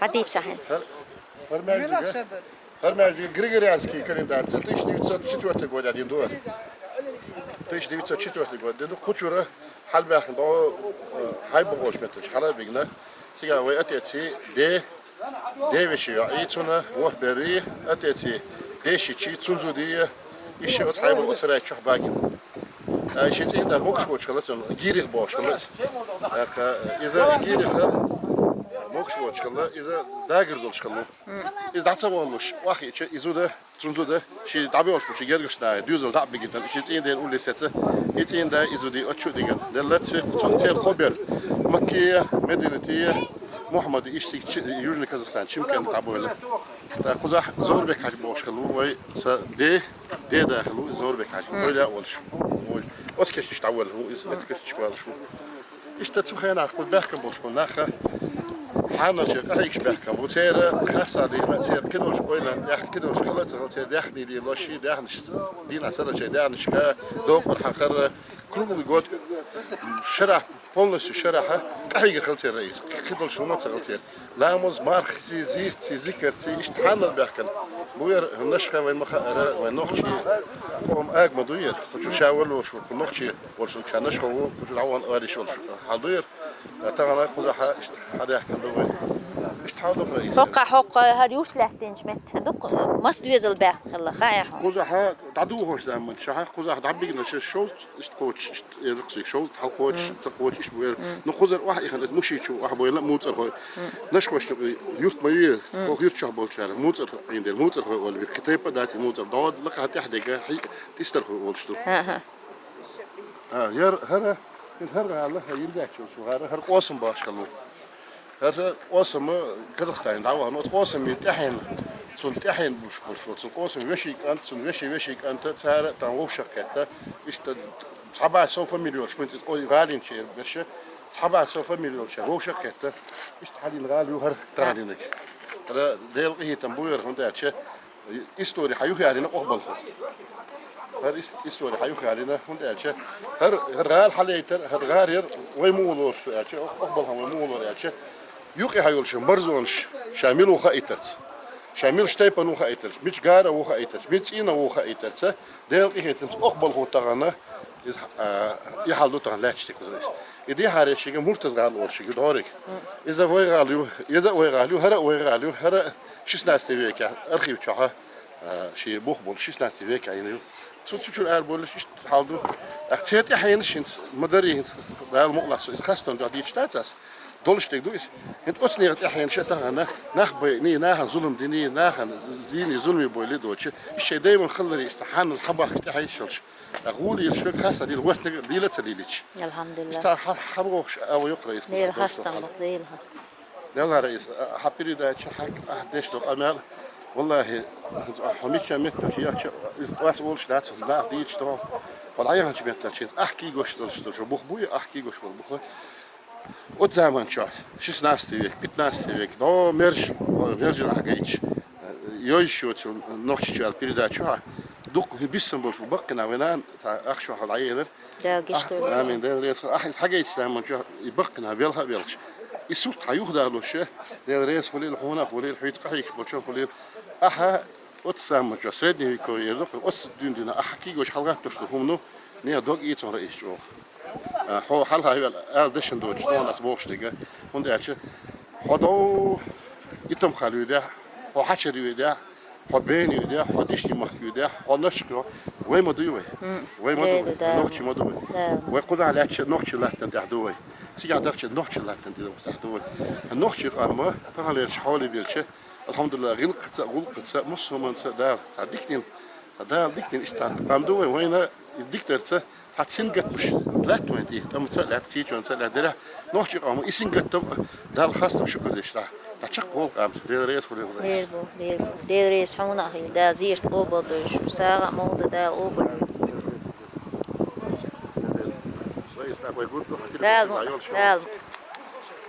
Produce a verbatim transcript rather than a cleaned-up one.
Ӏадийца хӀинца. ХӀара маьждиг, хӀара маьждиг григорианский календарь, ца тысяча девятьсот четвёртый год один дуар. Тысяча девятьсот четвёртый год. Деду кхучура хьалбаьхна до, э, хьайба гӀолш метташ хьала бигна. Цига вай отеци де, де веши йоӀи, цуна ворхӀ берри, отеци де шичи, цун зуди, иши оц хьайба оцарай чохь багина. Ай, ши цӀийнда могуш воцуш хилла цунна, гирих бохуш хилла иза. ТӀаккха иза гирих могуш воцуш хилла, иза дагар долуш хилла. Иза дӀа ца воллуш, охьахиъча, и зуда, цун зуда, ши дӀабоьлхуш бу, ши гергаш нахе, дуьйзал дӀа а бигина, ши цӀийнден улле сеца, и цӀийнда, и зуди оцу чу а дигина. Делла ци-, цо-, церан кхо бер, Маккия, Мединатия, Мухьаммад, иштта цига чи-, Южный Казахстан, Чимкент дӀабойла. ТӀаккха кхузахь Зоврбек-Хьаьжа бохуш хилла ву, вай са де, Деда хилла ву иза Зоврбек-Хьаьжа. Ойла а волуш. Ой, оцу кешнаш дӀаволла ву иза, оцу кешнаш валуш ву. Иштта цу хенахь кху баьхкам болуш болу нах хьанал шайн къахьегаш баьхкам бу. Церан харцахь дийна, церан кхидолуш ойланна тӀехь, кхидолуш хала а ца хала, церан даьхний дийна ло, ши даьхнаш дийна сара шайн даьхнашка, докъар хьан хара, круглый год шарахь, полностью шарахь къахьегар хила церан иза. Кхидолуш хӀума а ца хила церан. Ламаз, мархаси, зийртаси, зикарци, иштта хьанал баьхкина. Буьйр, нашха вай ма хаара, вай нохчи къоман ага ма дуьйр. Кху чу ша валлуш ву, кху нохчи волуш ву, ша нашха ву, кху чу дӀаван ариш волуш хьал дуьйр. Тахана кхузахь иштта хьадаьхкина ду вай. Иштта хьал ду хьуна иза. ХӀокха, хӀокха хӀара юрт лаьттинчу меттехь ду, мас доьзал баьхна хилла, хаьа хьуна? Кхузахь дӀадугӀуш заман чохь, кхузахь дӀабигна шо шовзткъа, иштта кхочуш, иштта, э, ракхсиг шовзткъа, хьалкхочуш, ца кхочуш, иштта бу эр. Ну, кхузара охьа ихана, мушийчу охьа бойла муцӀархой. Нашхошна юрт ма ю, хӀокху юрт чохь болчара муцӀархой, Ӏийна дера муцӀархой олу, вирхи тайпа а дац, муцӀар догӀу, лакхахь тӀаьхьа дега, хьи, тӀистархой олуш ду. ХӀан, хӀара, хӀара, хӀара гӀала, хӀара йина даьчча, хӀара, хӀара Къосам башхалла ву. ХӀара Къосам Казахстане дӀавахана, оцу Къосаман тӀаьхьенна, цунна тӀаьхьенна буьйш болуш ву, цу Къосаман вешин кӀант, цунна вешин вешин кӀант, цара тахана вовшах кхетта, иштта цхьа бац сов фамилия йолуш, вайн цӀе гӀалин чу эр берш, цхьа бац сов фамилия йолчара вовшах кхетта, иштта хьалийна гӀала ю хӀара таханлерниг. ХӀара Делан къинхетам бу хӀара, хӀунда аьлча, истори хьан юхаялийна къохбалхо. ХӀара ис-, истори хьан юхаялийна, хӀунда аьлча, хӀара, хӀара гӀала хьалейтар, хӀара гӀар яр вай муха лоруш ду аьлча, къохбалхан вай муха лору аьлча, юкъе хьан йолуш марзонаш, ша мила ву хаийтарца, ша милчу тайпана ву хаийтарца, мича гӀара ву хаийтарца, мича цӀийнан ву хаийтарца, Делан къинхетамца къохбалхо тахана, иза, а, и хьал ду тахана лаьтташ дерг кхузара иза. И дехьаре шига Муртаз-гӀала олуш шига дӀориг. Иза вай гӀала ю, иза а вай гӀала ю, хӀара а вай гӀала ю, хӀара шестнадцатый векехь архив чохь, а, шен бух болу шестнадцатый векехь йина ю. Цу, цу чуьра арабовлуш иштта хьал ду. Ах, церан тӀаьхьенаш хӀинца ма дарий хӀинца, Дала мукъалахь со иза хастам дуьхьа дийцаш дац ас. Долуш дерг ду иза. ХӀинца оцу нехан тӀаьхьенаш а тахана, нах байъиний, нахана зулам диний, нахана з-, зийний зуламе бойли доцуш, иштта шайн дайман хилларе иштта хьанал хьан бахкаш тӀаьхьа йиш йолуш. Ткъа гӀули йолуш верг харцахь дийла, вортниг дийла а ца лийлича. Алхьамдулиллах. Цхьа хьан-, хьан бохуш а ва йоккхара иза. Дела хастам бу, Дела хастам. Делара иза, а, хьан передача, хьан, ахь деш долу къамел, валлахи, хьо мичча меттачу яхча, иза ас волуш дац, нах дийча тоху. Вала хьан яханчу меттачу, ахь кийгош долуш долу, шо бух буй, ахь кийгош болу бух. Оцу заман чохь, шестнадцатый век, пятнадцатый век, но мерж, мержа ахь гайташ, э, йойш йоцу Нохчийчоьнан передача чохь, дуккха хӀун биссам болчу баккхина вайна, ца ахча хьал Ӏаелар. Дала гечдойла. Ахь, амин, Дела реза хуьлда. Ахь иза хьагайташ заман чохь, и баккхина велха а велхаш. И сурт хьан юхадалош, Дела реза хуьлийла, хьуна а хуьлийла, хьуьйца къахьийгаш болчун хуьлийла. Ахьа оцу заман чохь, средневековье эр ду, оцу дуьйна дина, ахьа кийгош хьалагӀаттош ду хӀума ну, нехан дог ийцур ю иза чӀогӀа. А, хьо хьалха вел ала дешан доцуш, тхуна ас бохуш дерг. ХӀунда аьлча, хьо дов итам хала юьйдехь, хьо хьачар юьйдехь, хьо бена юьйдехь, хьо дишни махка юьйдехь, хьо нашха йо, вай ма дуй вай. Вай ма ду вай, нохчи ма ду вай. Вай кхузахь лаьттача нохчи латтан тӀехь ду вай. Цигахь дахча нохчи латтан тӀехь ду вай. Нохчи къам ма, таханлерчу хьоле бирча, алхьамдулиллах, гӀиллакхаца а, гӀуллакхаца а, мусулманца а Дала цхьа дика дина, цхьа Дала дика дина иштта къам ду вай, вайна и дика дарца, цхьа сингаттамаш лаьтта вайн тӀе, тӀамца а лаьтта, кийчонца а лаьтта, делахь нохчи къам и сингаттам а Далла хастам шукар деш, цхьа чекх волу къам, Дела реза хуьлийла. Дера бу, дера бу. Дела реза хьуна а хуьлийла, Дала зерат къобалдойла, сагӀа а, мовда Дала къобалдойла. Дала, Дала.